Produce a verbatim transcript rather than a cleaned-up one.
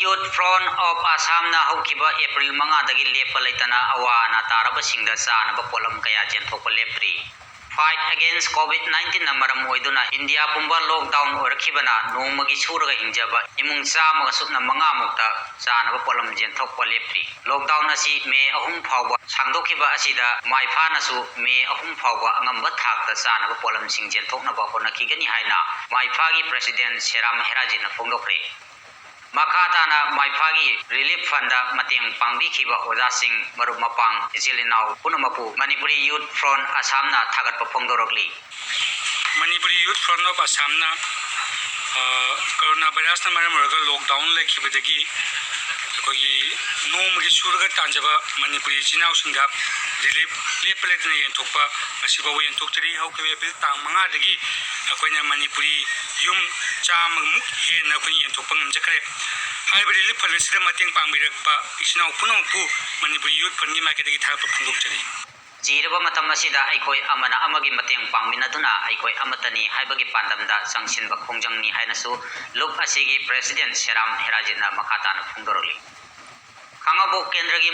Youth Front of Assam ꯅ ꯍꯧꯈꯤꯕ April ꯃꯉꯥꯗꯒꯤ ꯂꯦꯞꯄ ꯂꯩꯇꯅ ꯑꯋꯥ ꯑꯅꯥ ꯇꯥꯔꯕꯁꯤꯡꯗ ꯆꯥꯅꯕ ꯄꯣꯠꯂꯝ ꯀꯌꯥ ꯌꯦꯟꯊꯣꯛꯄ ꯂꯦꯞꯇ꯭ꯔꯤ꯫ Fight against COVID nineteen ꯅ ꯃꯔꯝ ꯑꯣꯏꯗꯨꯅ ꯏꯟꯗꯤꯌꯥ ꯄꯨꯝꯕ lockdown ꯑꯣꯏꯔꯛꯈꯤꯕꯅ ꯅꯣꯡꯃꯒꯤ ꯁꯨꯔꯒ ꯍꯤꯡꯖꯕ ꯏꯃꯨꯡ ꯆꯥꯝꯃꯒ ꯁꯨꯞꯅ ꯃꯉꯥꯃꯨꯛꯇ ꯆꯥꯅꯕ ꯄꯣꯠꯂꯝ ꯌꯦꯟꯊꯣꯛꯄ ꯂꯦꯞꯇ꯭ꯔꯤ꯫ Lockdown ꯑꯁꯤ May ꯑꯍꯨꯝ ꯐꯥꯎꯕ ꯁꯥꯡꯗꯣꯛꯈꯤꯕ ꯑꯁꯤꯗ ꯃꯥꯏꯐꯥꯅꯁꯨ May ꯑꯍꯨꯝ ꯐꯥꯎꯕ ꯑꯉꯝꯕ ꯊꯥꯛꯇ ꯆꯥꯅꯕ ꯄꯣꯠꯂꯝꯁꯤꯡ ꯌꯦꯟꯊꯣꯛꯅꯕ ꯍꯣꯠꯅꯈꯤꯒꯅꯤ ꯍꯥꯏꯅ ꯃꯥꯏꯐꯥꯒꯤ President ꯁꯦꯔꯥꯝ ꯍꯦꯔꯥꯖꯤꯠꯅ ꯐꯣꯡꯗꯣꯛꯈ꯭ꯔꯦ꯫ ꯃꯈꯥ ꯇꯥꯅ ꯃꯥꯏꯐꯥꯒꯤ Relief Fund ꯗ ꯃꯇꯦꯡ ꯄꯥꯡꯕꯤꯈꯤꯕ ꯑꯣꯖꯥꯁꯤꯡ, ꯃꯔꯨꯞ ꯃꯄꯥꯡ, ꯏꯆꯤꯜ ꯏꯅꯥꯎ ꯄꯨꯝꯅꯃꯛꯄꯨ Manipuri Youth Front Assam ꯅ ꯊꯥꯒꯠꯄ ꯐꯣꯡꯗꯣꯔꯛꯂꯤ꯫ Manipuri Youth Front of Assam ꯅ, ꯑ, corona virus ꯅ ꯃꯔꯝ ꯑꯣꯏꯔꯒ lockdown ꯂꯩꯈꯤꯕꯗꯒꯤ ꯑꯩꯈꯣꯏꯒꯤ ꯅꯣꯡꯃꯒꯤ ꯁꯨꯔꯒ ꯇꯥꯟꯖꯕ ꯃꯅꯤꯄꯨꯔꯤ ꯏꯆꯤꯜ ꯏꯅꯥꯎꯁꯤꯡꯗ relief ꯂꯦꯞꯄ ꯂꯩꯇꯅ ꯌꯦꯟꯊꯣꯛꯄ ꯉꯁꯤ ꯐꯥꯎꯕ ꯌꯦꯟꯊꯣꯛꯇꯔꯤ꯫ ꯍꯧꯈꯤꯕ April ꯇꯥꯡ ꯃꯉꯥꯗꯒꯤ ꯑꯩꯈꯣꯏꯅ ꯃꯅꯤꯄꯨꯔꯤ ꯌꯨꯝ ꯆꯥꯝꯃꯃꯨꯛ ꯍꯦꯟꯅ ꯑꯩꯈꯣꯏꯅ ꯌꯦꯟꯊꯣꯛꯄ ꯉꯝꯖꯈ꯭ꯔꯦ꯫ ꯍꯥꯏꯔꯤꯕ Relief Fund ꯑꯁꯤꯗ ꯃꯇꯦꯡ ꯄꯥꯡꯕꯤꯔꯛꯄ ꯏꯆꯤꯜ ꯏꯅꯥꯎ ꯄꯨꯝꯅꯃꯛꯄꯨ Manipuri Youth Fund ꯒꯤ ꯃꯥꯏꯀꯩꯗꯒꯤ ꯊꯥꯒꯠꯄ ꯐꯣꯡꯗꯣꯛꯆꯔꯤ꯫ ꯆꯤꯔꯕ ꯃꯇꯝ ꯑꯁꯤꯗ ꯑꯩꯈꯣꯏ ꯑꯃꯅ ꯑꯃꯒꯤ ꯃꯇꯦꯡ ꯄꯥꯡꯃꯤꯟꯅꯗꯨꯅ ꯑꯩꯈꯣꯏ ꯑꯃꯠꯇꯅꯤ ꯍꯥꯏꯕꯒꯤ ꯄꯥꯟꯗꯝꯗ ꯆꯪꯁꯤꯟꯕ ꯈꯣꯡꯖꯪꯅꯤ ꯍꯥꯏꯅꯁꯨ ꯂꯨꯞ ꯑꯁꯤꯒꯤ President ꯁꯦꯔꯥꯝ ꯍꯦꯔꯥꯖꯤꯠꯅ ꯃꯈꯥ ꯇꯥꯅ ꯐꯣꯡꯗꯣꯔꯛꯂꯤ꯫ ꯈꯥꯡꯉꯕꯣꯛ ꯀꯦꯟꯗ꯭ꯔꯒꯤ